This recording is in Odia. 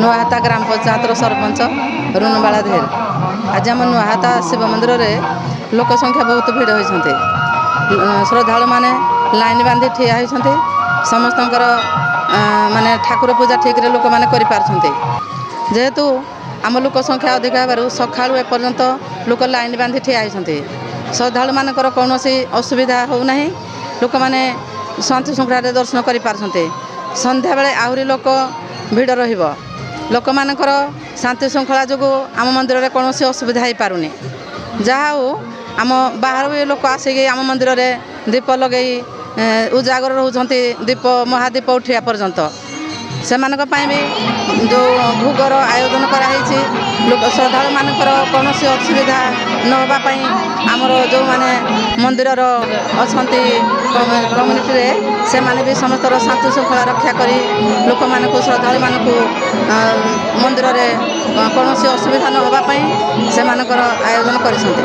ନୂଆହାତା ଗ୍ରାମ ପଞ୍ଚାୟତର ସରପଞ୍ଚ ରୁନବାଳା ଧେର। ଆଜି ଆମ ନୂଆହାତା ଶିବ ମନ୍ଦିରରେ ଲୋକ ସଂଖ୍ୟା ବହୁତ ଭିଡ଼ ହୋଇଛନ୍ତି। ଶ୍ରଦ୍ଧାଳୁମାନେ ଲାଇନ୍ ବାନ୍ଧି ଠିଆ ହୋଇଛନ୍ତି। ସମସ୍ତଙ୍କର ମାନେ ଠାକୁର ପୂଜା ଠିକ୍ରେ ଲୋକମାନେ କରିପାରୁଛନ୍ତି। ଯେହେତୁ ଆମ ଲୋକ ସଂଖ୍ୟା ଅଧିକ ହେବାରୁ ସକାଳୁ ଏପର୍ଯ୍ୟନ୍ତ ଲୋକ ଲାଇନ୍ ବାନ୍ଧି ଠିଆ ହୋଇଛନ୍ତି। ଶ୍ରଦ୍ଧାଳୁମାନଙ୍କର କୌଣସି ଅସୁବିଧା ହେଉନାହିଁ। ଲୋକମାନେ ଶାନ୍ତି ଶୃଙ୍ଖଳାରେ ଦର୍ଶନ କରିପାରୁଛନ୍ତି। ସନ୍ଧ୍ୟାବେଳେ ଆହୁରି ଲୋକ ଭିଡ଼ ରହିବ। ଲୋକମାନଙ୍କର ଶାନ୍ତି ଶୃଙ୍ଖଳା ଯୋଗୁଁ ଆମ ମନ୍ଦିରରେ କୌଣସି ଅସୁବିଧା ହେଇପାରୁନି। ଯାହା ହେଉ, ଆମ ବାହାରୁ ବି ଲୋକ ଆସିକି ଆମ ମନ୍ଦିରରେ ଦୀପ ଲଗେଇ ଉଜାଗର ରହୁଛନ୍ତି ଦୀପ ମହାଦୀପ ଉଠିବା ପର୍ଯ୍ୟନ୍ତ। ସେମାନଙ୍କ ପାଇଁ ବି ଯେଉଁ ଭୋଗର ଆୟୋଜନ କରାହେଇଛି, ଲୋକ ଶ୍ରଦ୍ଧାଳୁମାନଙ୍କର କୌଣସି ଅସୁବିଧା ନ ହେବା ପାଇଁ ଆମର ଯେଉଁମାନେ ମନ୍ଦିରର ଅଛନ୍ତି କମ୍ୟୁନିଟିରେ, ସେମାନେ ବି ସମସ୍ତର ଶାନ୍ତି ଶୃଙ୍ଖଳା ରକ୍ଷା କରି ଲୋକମାନଙ୍କୁ, ଶ୍ରଦ୍ଧାଳୁମାନଙ୍କୁ ମନ୍ଦିରରେ କୌଣସି ଅସୁବିଧା ନ ହେବା ପାଇଁ ସେମାନଙ୍କର ଆୟୋଜନ କରିଛନ୍ତି।